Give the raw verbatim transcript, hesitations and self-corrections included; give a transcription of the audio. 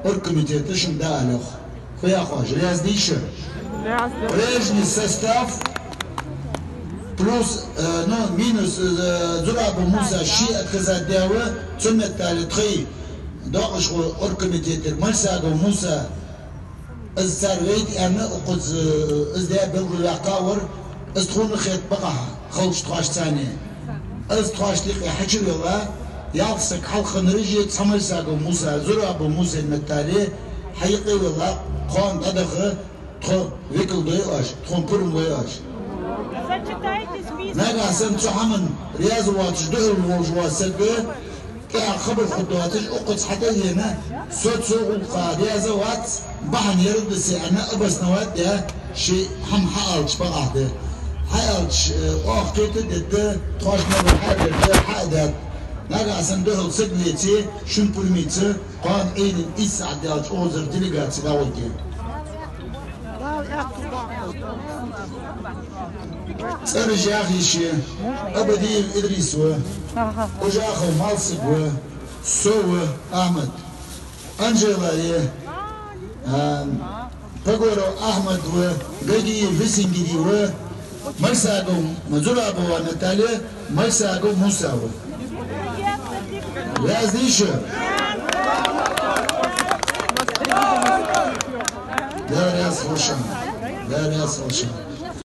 Оргкомитета шун да алох. Хьоахош, раьза дий шо? Раьза. Прежний состав плюс, э, ну, минус, э, Зурабов Муса ший отказать даь ва, цу меттел тхоай докъашхо оргкомитетера Мальсагов Муса, из цар вайта аьнна, укхаза, э, из даь белгалваьккха вар, из тхона хет бакъахьа, халкъаш тхоашцани. Из тхоашта юкъе хьачувелла, ялх саг хьалха хиннараш, цхьа Мальсагов Муса, Зурабов Муса меттел, хьаюкъе велла, кхоана дӀадаха, тхо викал дой оаш, тхона пурам лой оаш. Нагахьа санна цу хӀаман раьза воацаш духьал волаш вола саг, тӀехьа хабар хургдоацаш, укхаза хьатӀавена, со цу гӀулакха раьза вац, бахьан яргда са аьнна, обосновать даь, ший хӀама хьааьлча бакъахьа да. Хьааьлча, э, оаха кхетадергда, тхоашта ма бахьа дергда, хьа а даьд. Нагахьа санна духьал саг веце, шун пурамца, кхоана Ӏуйранна итт сахьат даьлча, укхазара делегаци дӀагӀоргья. ЦӀераш яха йиш я: Абадиев Идрис ва, Ужахов Малсаг ва, со ва, Ахьмад, Анжела я, а, Погоров Ахьмад ва, Гагиев Висенгиди ва, Мальсагов, Зурабова Наталья, Мальсагов Муса ва. Раьза дий шо? Даьла раьза хилва шоана. Даьла раьза хилва шоана.